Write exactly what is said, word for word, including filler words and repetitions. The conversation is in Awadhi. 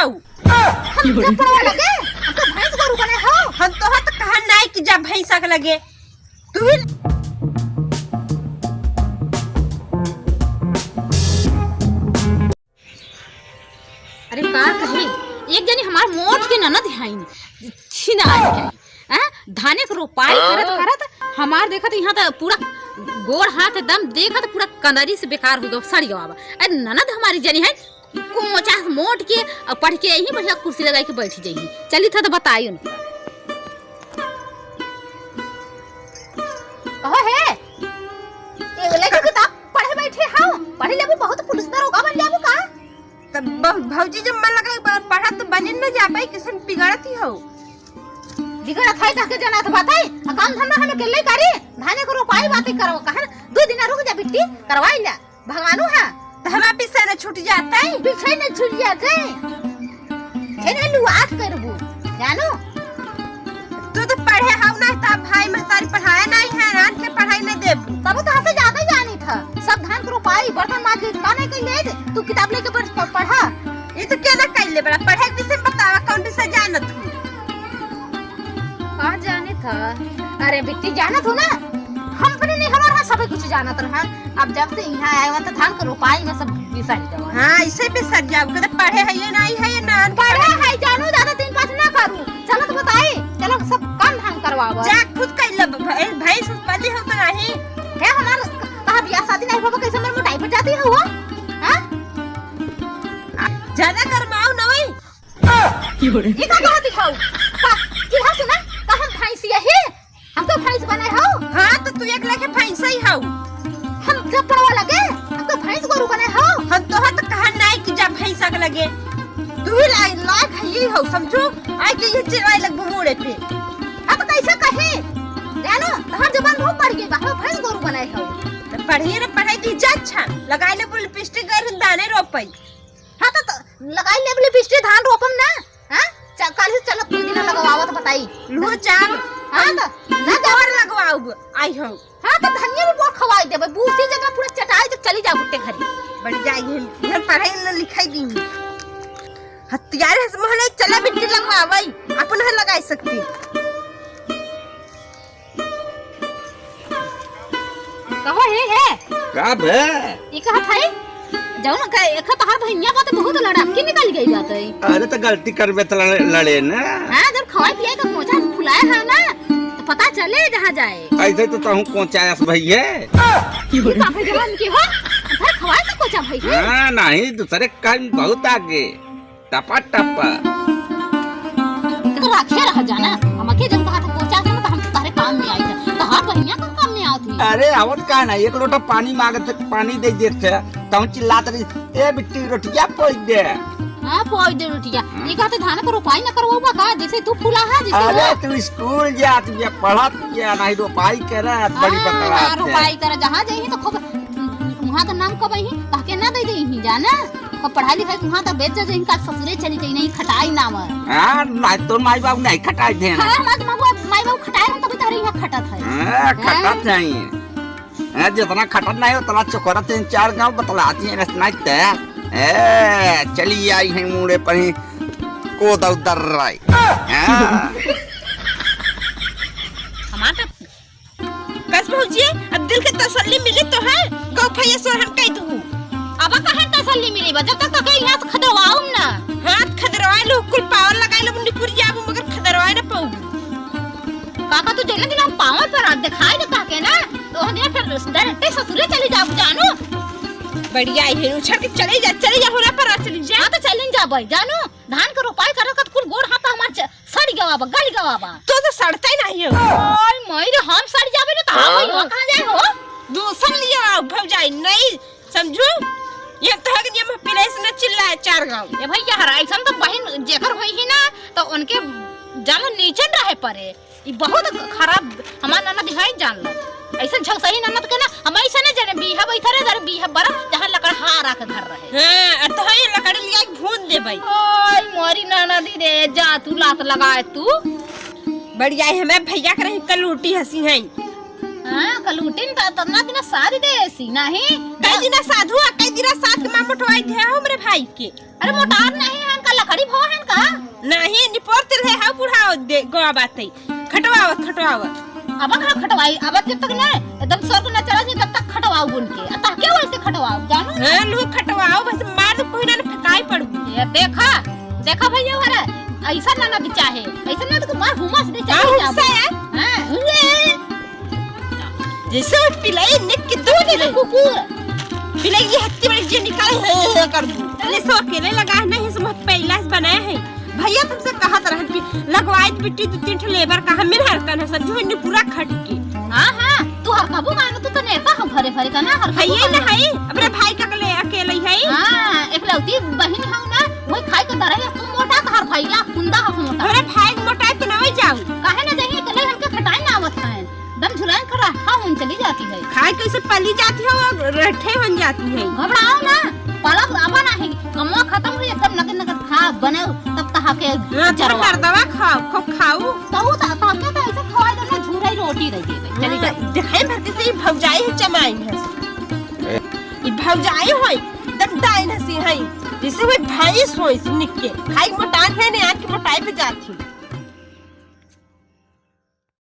हम जब पड़वा लगे, हम तो भैंस गोरू बने हो। हम तो हत कहा नाई कि जा भैंसा के लगे। तू ही अरे का कही, एक जनी हमार मोट के ननद हईन, छिनार के, हैं? धाने के रोपाई करत करत हमार देखत यहाँ त पूरा गोड़ हाथ एकदम देखत पूरा कंदरी से बेकार हो गवा, सड़ गवा बा। अरे ननद हमारी जनी है, कोचा मोट के अउ पढ़ के यही बढ़िया कुर्सी लगाई के बैठ जाई। चली था तो बताई उनको। कहो हे, ये लइके किताब पढ़े बैठे हौ, पढ़ लेबू बहुत पुलिस दरोगा बन जाबू का? तब बहु-, भौजी जब मन लगा एक बार पढ़ा तो बनिन न जा पाई, किसन बिगड़त ही हौ। बिगड़त है तहके जनात बात है, आ काम धंधा हमें अकेले करी, धाने को रोपाई बातें करो, कहा दो दिन रुक जा बिट्टी, करवाई ला। भगवानु हा। त हमार पीछे न छूट जात है। पीछे न छूट जात है। छे न लुआत करबू, जानो? तू तो पढ़े हौ ना, त भाई महतारी पढ़ाए नहीं है, रान के पढ़ाई न देबू। तब तो हसे ज्यादा ही जानी था। सब धान के रोपाई, बर्तन माज के का नहीं कइले जे? तू किताब लेके बैठ प-, पढ़ा। ये तो क्या ना कइले बड़ा? पढ़े के विषय में बतावा, कौन विषय जानत हूँ? का जाने था? अरे बिट्टी, जानत हो ना, हम अपने नहीं, हमारा सबे कुछ जानत रहा। अब जब से यहाँ आए हुआ तो धान के रोपाई में सब बिसर जावा। हाँ, इसे बिसर जाओ, कदे पढ़े है ये नहीं है ये ना। पढ़े है, जानू ज्यादा दिन पास ना करू। चलो तो बताई, चलो सब काम धाम करवावा। जा खुद कर ले, भ-, भैंस पली हो तो नहीं। हे हमार, कहा बियाह शादी नहीं होगा, कैसे हमारे मोटाई पर जाती है वो? हाँ? ज्यादा गरमाओ ना वही। ये का कहती हौ? का, ये हा सुना, का हम भैंसिया ही? हमको भैंस बने हौ? हाँ, तो तू एक लेके भैंस ही हौ। हम जब पड़वा लगे, हमको भैंस गोरू बने हौ? हम तो हत कहा नहीं कि जा भैंसा के लगे। तू ही ला-, लायक है ही हौ, समझो? आए के ये चिल्लाए लगबू मुड़े पे। अब कैसे कहे? जानो, तोहर जबान बहुत बढ़ गई बा, हम भैंस गोरू बने हौ। तो पढ़िए ना, पढ़ाई दी जा अच्छा, लगाई ले लिपस्टिक गैर दाने रोपई। हाँ, तो, तो लगाई लेब लिपस्टिक, धान रोपम ना। हाँ? च-, काल से चलब, दू दिन लगवावत बताई। लुहो चार। हाँ, तो ना लुहो चार लगवाउब, आई हो। हाँ, तो धनिया भी बोर खवाई देबे, बूसी जगह पूरा चटाई तो चली जाओ गुट्टे घरी। बढ़ जाई, हम, हम पढ़ाई न लिखाई दी। हथियार है, मोहने चले बिट्टी लगवावई, अपन है लगाई सकती। कहो हे, हे। का बे? ई कहत हई, जौन का, एक तहार बहिनिया बा त बहुत लड़ाकी निकल गई बात है। अरे त गलती करबे त लड़े, लड़े ना। हाँ, जब खवाई पियाई त मोचा फुलाए है ना, त पता चले जहाँ जाए। ऐसे तो तहूँ कोचायस भइये। ई का भइया हमके हो? भाई खवाए से कोचा भइये। हाँ, नहीं, दूसरे काम बहुत आगे। टपा टपा। तो रखे रह जाना, हमके जब कहा था कोचा से ना, तो हम तो तारे काम में आई था, तो हर बहिनिया का काम में आती। अरे, आवत का ना, एक लोटा पानी मांगत थे, पानी दे देत थे, तो हम चिल्लात रही, "ए बिट्टी, रोटिया पोंछ दे।" हाँ, पोंछ दे रोटिया। हाँ। ये कहते धान को रोपाई ना करवाबा का, जैसे तू फूला है, जैसे अरे, वो। तू स्कूल जात बिया, पढ़त बिया, नहीं रोपाई करत, बड़ी हाँ, बतलात हाँ, है। रोपाई कर, जहाँ जाइए तो खूब, वहाँ तो नाम कब ही, ताके ना दे दे ही, जाना। अब पढ़ाई लिखाई के वहाँ तक बेच जाए, इनका ससुरे चली जाई, नहीं खटाई ना आवे। हाँ, ना तो माई बाबू नहीं खटाई दे ना। हाँ, हमारे माँ बाबू, माई बाबू खटाए हैं, तभी तो यहाँ खटत है। हाँ, हैं? खटत है। हाँ, जितना खटत नहीं, उतना चोकरत हैं, चार गाँव बतलाती हैं, रचना ते। ए, चली आई हैं मुड़े पर ही, कोदा उदर राय। हाँ। हमार तो बस भौजी, अब दिल के तसल्ली मिली तो है, गौ भैया सोहन कह दू। अब कहाँ तसल्ली मिली बा, जब तक तो कहीं हाथ खदवाऊम ना। हाथ खदरवा लो, कुल पावर लगा लो, निकुर जाबू, मगर खदरवा ना पाऊबू। काका, तू जौने दिन हम पावर पर हाथ दिखाई दे ताके ना, तो वह दिन फिर डायरेक्ट ससुरे चली जाबू, जानो। बढ़िया है, उछड़ के चली जा, चली जा, होला पर चली जा। हाँ, तो चली जा भाई, जानो। धान के रोपाई करत करत कुल गोड़ हाथ हमार च-, सड़ गवा बा, गल गवा बा। तो, तो सड़ते नहीं हो। ओए माई रे, हम सड़ जाबे ना, तो हम हाँ। वहाँ कहाँ जाए हो? दूसर लिए आओ, भौजाई, नहीं समझू? ये तो है कि ये मैं पीले से न चिल्लाए चार गाँव। ए भैया, हर ऐसन तो बहिन जेकर होई ही ना, तो उनके जानो नीचे न रहे पड़े। ई बहुत खराब हमार ननद है, जान लो। ऐसे झौसही ननद के ना, हम ऐसे न जाने, बीहा बैठा रहे, जरे बीहा बड़ा, जहाँ लकड़हारा के घर रहे। हाँ, आ तो है लकड़ी लिया के भून देबै। ओए, मोरी ननदी रे, जा तू लात लगाए तू। बढ़िया है, हमें भैया के रही कलूटी हंसी है। हाँ, कलूटी न त-, तना दिन सारी दे ऐसी, नहीं? कई दिन साधु, आ कई दिन साथ के माँ मोटवाई थे, हमरे भाई के। अरे मोटार नहीं हन का, लकड़ी भवा हन का? नहीं, निपोर तिल है, हाउ बुढ़ाओ दे, गोवा बात है। खटवावत, खटवावत। अब कहाँ खटवाई? अब जब तक ना एकदम स्वर्ग न चढ़ा सी, तब तक खटवाओ बुन के। आ तहके वैसे खटवाओ, जानो? हाँ, लू खटवाओ, बस मार दो, कोई ना, ना फेंकाई पड़ू। ये देखा, देखा भैया हमारा, ऐसा ना ना बिचाहे, ऐसा ना तो मार हुमस दे हाँ, चली हुमसा जाबो। है। हाँ, हुए। जैसे वो पिलाई निक के दूध जैसे है। कुकुर। पिलाई ये हत्ती बड़ी जे निकाले, हाँ, हाँ, कर दू। चले सो अकेले लगा है, नहीं, समझ पहला से बनाया है। भैया तुमसे कहत रहन कि लगवाई बिट्टी दू तीन ठो लेबर का, हमें हरकन है, सब जो है पूरा खट के। हाँ, हाँ, तू हरकाबू मानो, तू तो नेता हो भरे भरे का ना, हरकाबू भैया मानो। नहीं, अपने भाई का अकेले, अकेले ही है। हाँ, एकलौती बहिन हौ ना, वही खाए के दरहे, तू मोटा तो हर भैया, कुंदा हो मोटा। अरे भाई मोटा तो ना जाऊ। काहे ना जाइए, अकेले हमके खटाए ना आवत है। दम झुलाए कर रखा हूँ, चली जाती है। खाए कैसे पली जाती हो, रट्ठे बन जाती है। घबराओ ना, पलक अब ना है, कमवा खत्म हुई, एकदम नगद नगद खा, बने, तब तहा के हाँ, चलो चरवा। कर दवा खाओ, खूब खाओ। तो वो तो, तो हमके तो ऐसे खवाई दो ना, झूठा ही रोटी रह गई, चली हाँ, जाओ। दिखाई भर के से ही भौजाई है, चमाई है। ई भौजाई होई, एकदम डाइन हसी है, जैसे वही भैंस होई से निक के, खाई मोटान है ने, आँख के मोटाई पे जाती।